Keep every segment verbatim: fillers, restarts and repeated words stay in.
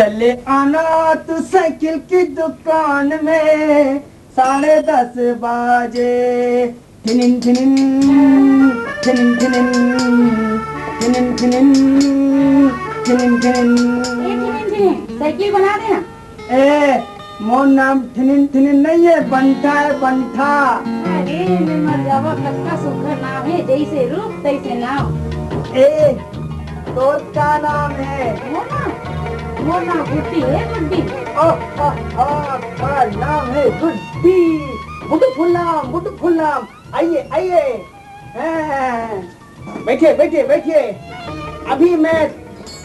चले आना तू साइकिल की दुकान में साढ़े दस बजे। ठिनिन ठिनिन, ठिनिन ठिनिन, ठिनिन ठिनिन, ठिनिन ठिनिन। ए, ठिनिन ठिनिन, साइकिल बना देना। ए, मोर नाम ठिनिन ठिनिन नहीं है, बंठा है, बंठा। अरे, मैं मर जावा, कतका सुघर नाम है, जैसे रूप तैसे नाम। ए, तोर का नाम है? मोर नाम, मोर नाम गुड्डी है, गुड्डी। ओ, ओ, ओ, का नाम है गुड्डी। गुड्डू फुल्लाम, गुड्डू फुल्लाम, आइए, आइए। हाँ। बैठिए, बैठिए, बैठिए। अभी मैं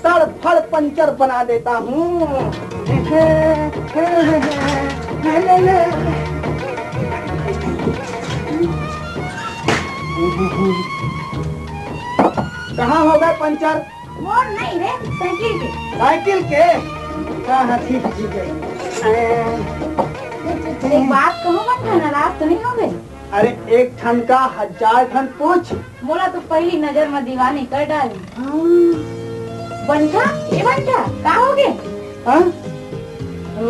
तड़फड़ पंचर बना देता हूँ। कहाँ हो गए पंचर? मोर नहीं रे, साइकिल के। साइकिल के? हाँ, हाँ, ठीक, ठीक है। एक बात कहूँ, बंठा, नाराज तो नहीं हो गए? अरे, एक ठन का हजार ठन पूछ। मोला तो पहली नजर में दीवानी कर डाली। हाँ। बंठा, ए बंठा, का हो गे? हाँ?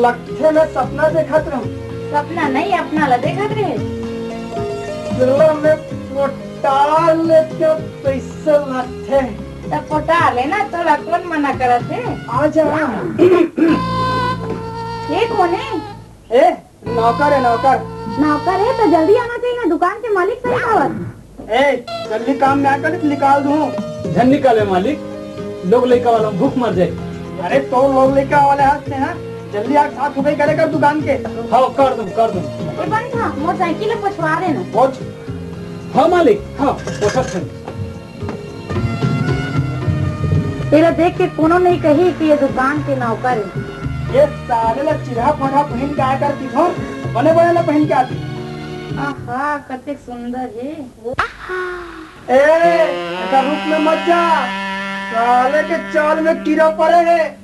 लगथे मैं सपना देखत रहूं। सपना नहीं, अपना ला देखत रहे। बिरला में पोटार लेते पैसा लगथे। तब पोटार लेना, तोला कौन मना करत है? आ जा। ये कौन है? ए, नौकर है, नौकर। नौकर है तो जल्दी आना चाहिए ना, दुकान के मालिक सही आवत। ए, जल्दी काम में आकर निकाल दूं। झन निकाले मालिक, लोग लइका वाला भूख मर जाए। अरे तो लोग लइका वाले हाथ से ना, जल्दी आके साफ सफाई करे कर दुकान के। हाँ, कर दूं, कर दूं। ए बंठा, मोटरसाइकिल ला पोछवा देना। पोछ। हाँ मालिक, हाँ, पोछत हन। तेला देख के कोनो नहीं कही कि ये दुकान के नौकर है। ये साले ला चिरहा फरहा पहन के आकर किधर बने बने ला पहन के आती। आहा, कतेक सुंदर है। ए, एकर रूप में मत जा, साले के चाल में कीड़ा पड़े है।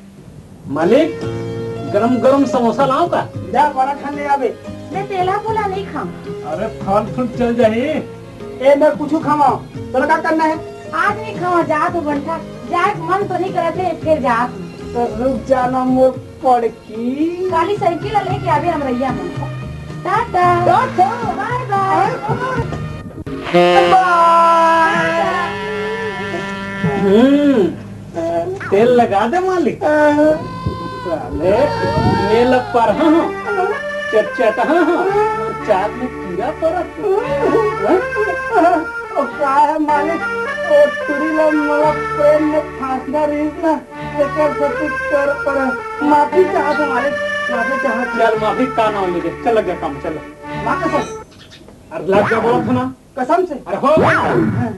मालिक, गरम गरम समोसा लाओ का? जा, बड़ा खान ले आबे। मैं तेला फूला नहीं खाऊं। अरे, फल फूल चल जाही। ए, मैं कुछ खावा, तोला का करना है? आज नहीं खावा, जात हूँ बंठा, जाए के मन तो नहीं करत है, फिर जात हूँ। तो रुक जाना मोर पड़की। काली साइकिल ला लेके आबे हमरैया में। टाटा। टाटा। बाय बाय। बाय। हम्म, तेल लगा दे मालिक। साले, मेला पर हाँ, चटचट हाँ, चार में कीड़ा पड़त। ओ का है मालिक, ओ टुरी ला मोला प्रेम में फांसना रहीस ना, एकर सेती कर पड़े। माफी चाहत हूँ मालिक, माफी चाहत हूँ। चल, माफी का नाम ले दे, चल लग जा काम, चल। माँ कसम। अरे लग जा बोलत हूँ ना। कसम से। अरे हो गया। हाँ।